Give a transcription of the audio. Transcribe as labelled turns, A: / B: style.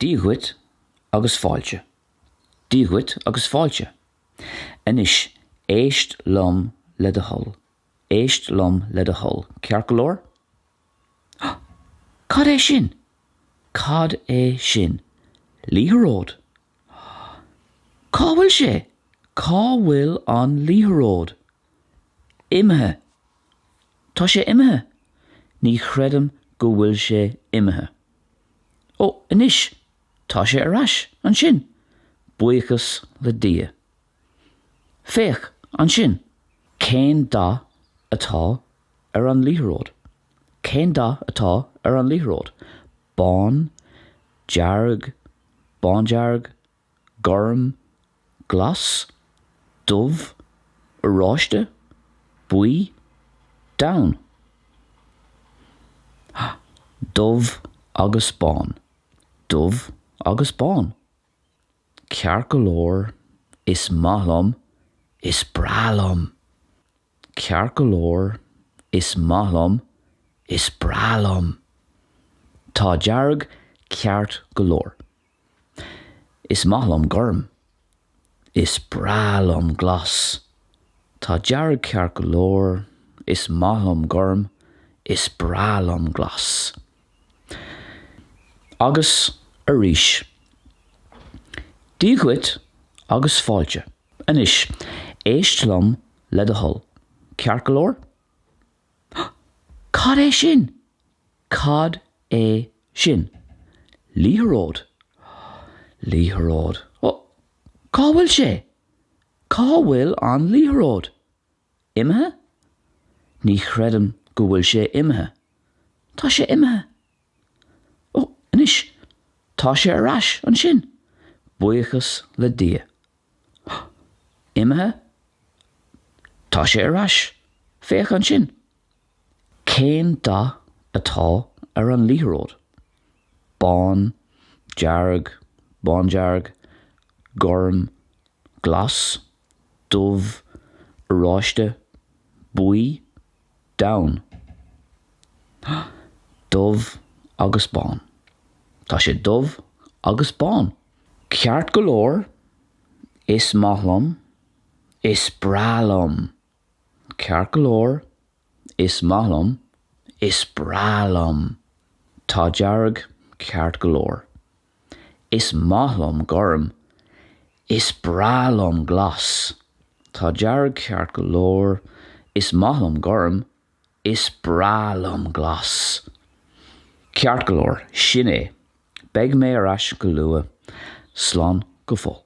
A: Dia dhuit agus fáilte. Dia dhuit agus fáilte. Anois, éist liom le do thoil. Éist liom le do thoil. Ceart go leor? Cad é sin? Cad é sin? Liathróid. Cá bhfuil sé? Cá bhfuil an liathróid? Imithe. Tá sé imithe. Ní chreidim go bhfuil sé imithe. Ó, anois, tá sé ar ais, ansin. Buíochas le Dia. Féach, ansin. Cén dath atá ar an liathróid? Cén dath atá ar an liathróid? Bán, dearg, bándearg, gorm, glas, dubh, oráiste, buí, donn. Dubh agus bán. Dubh agus bán. Ceart go leor, is maith liom, is breá liom. Ceart go leor, is maith liom, is breá liom. Tá dearg ceart go leor. Is maith liom gorm. Is breá liom glas. Tá dearg ceart go leor, is maith liom gorm, is breá liom glas. Agus arís. Dia dhuit agus fáilte. Anois, éist liom le do thoil. Ceart go leor? Cad é sin? Cad é sin? Liathróid. Liathróid. Ó, cá bhfuil sé? Cá bhfuil an liathróid? Imithe? Ní chreidim go bhfuil sé imithe. Tá sé imithe. Ó, anois, tá sé ar ais, ansin. Buíochas le Dia. Imithe? Tá sé ar ais. Féach ansin. Cén dath atá ar an liathróid? Bán, dearg, bándearg, gorm, glas, dubh, oráiste, buí, donn. Dubh agus bán. Tá sé dubh agus bán. Ceart go leor, is maith liom, is breá liom. Ceart go leor, is maith liom, is breá liom. Tá dearg ceart go leor. Is maith liom gorm. Is breá liom glas. Tá dearg ceart go leor. Is maith liom gorm. Is breá liom glas. Ceart go leor, sin é. Beidh mé ar ais go luath. Slán go fóill.